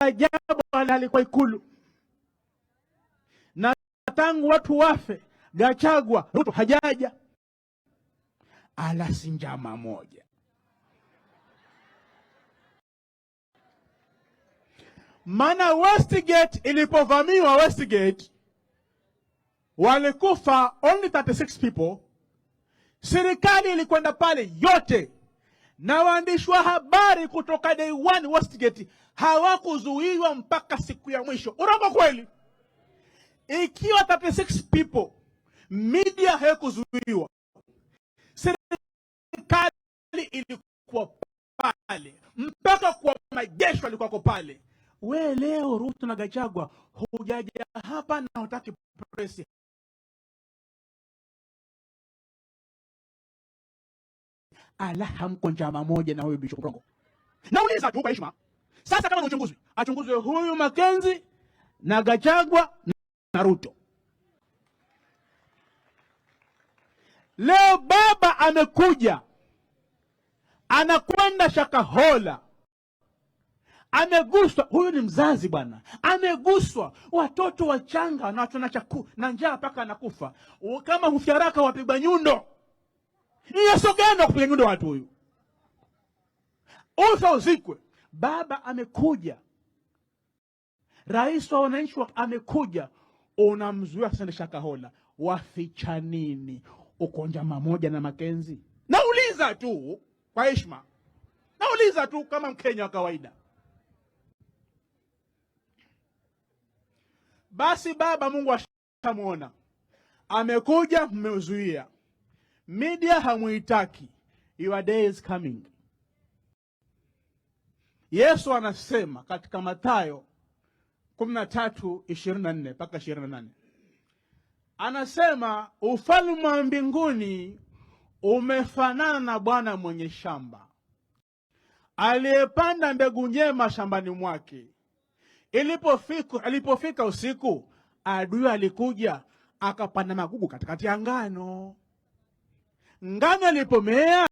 ajabu alikuwa Ikulu, na tangu watu wafe Gachagua, Ruto hajaja, ala si njama moja. Maana Westgate ilipovamiwa, Westgate walikufa only 36 people. Serikali ilikwenda pale yote na waandishi wa habari kutoka day one Westgate hawakuzuiwa mpaka siku ya mwisho. Urongo kweli? Ikiwa 36 people media haikuzuiwa, serikali ilikuwa pale mpaka kwa majeshi walikuwako pale. We leo Ruto na Gachagua hujaja hapa na hutaki press. Ala, hamko njama moja na huyu Bishop Mrongo. Nauliza tu kwa heshima. Sasa kama ni uchunguzi, achunguzwe huyu Makenzi na Gachagua na Ruto. Leo baba amekuja anakwenda Shakahola, ameguswa. Huyu ni mzazi bwana, ameguswa. Watoto wachanga na watu na chaku na njaa mpaka anakufa. Kama hufyaraka wapigwa nyundo. Yesu gani kupiga nyundo watu huyu? Ufa uzikwe. Baba amekuja, rais wa wananchi amekuja, unamzuia sasa Shakahola, waficha nini? Uko njama moja na Makenzi? Nauliza tu kwa heshima, nauliza tu kama Mkenya wa kawaida. Basi baba, Mungu ashamwona, amekuja, mmeuzuia media, hamuitaki. Your day is coming. Yesu anasema katika Mathayo 13:24 mpaka 28, anasema ufalme wa mbinguni umefanana na bwana mwenye shamba aliyepanda mbegu njema shambani mwake. Ilipofika usiku, adui alikuja akapanda magugu katikati ya ngano. Ngano ilipomea